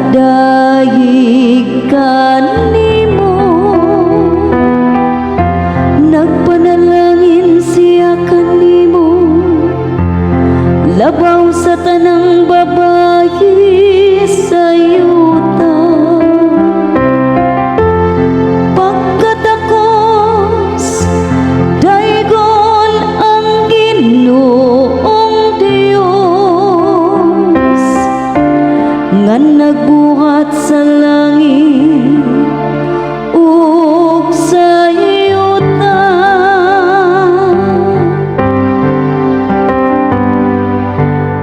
Nagdayeg kanimo. Nagpanalangin siya kanimo labaw sa tanang babayi sa yuta. Pagkatakos, daygon ang Ginoong Dios nga nagbuhat sa langit ug sa yuta.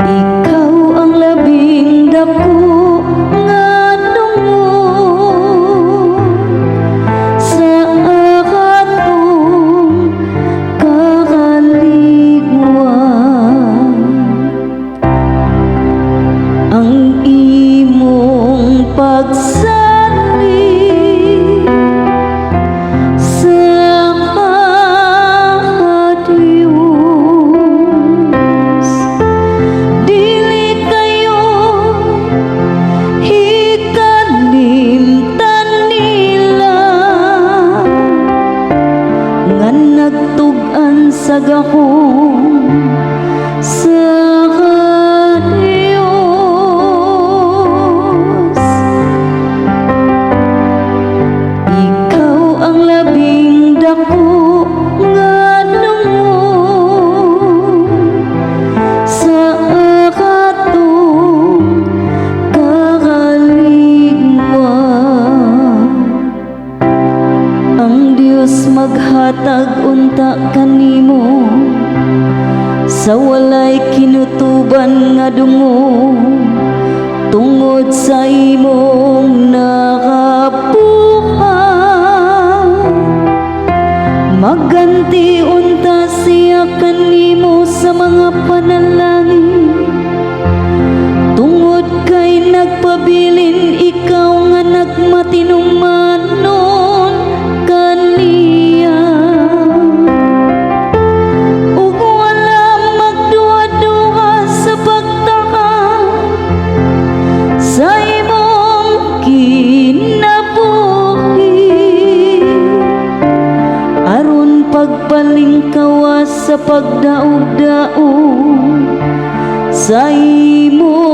Ikaw ang labing dako nga dungog sa atong kakaligwan. Ang imong pagsalig sa Diyos dili kayo hikalimtan nila nga nagtug-an sa gahom sa Diyos. Ikaw ang labing dako nga dungog sa atong kakaligwan. Ang Dios maghatag unta kanimo sa walay kinutuban nga dungog tungod sa imong nakabuhat. Magganti unta siya kanimo sa mga panalangin tungod kay nagpabilin ikaw nga nagmatinumanon kaniya ug wala magduha-duha sa pagtaka sa imong kinabuhi, aron pagpalingkawas sa pagdaog-daog sa imong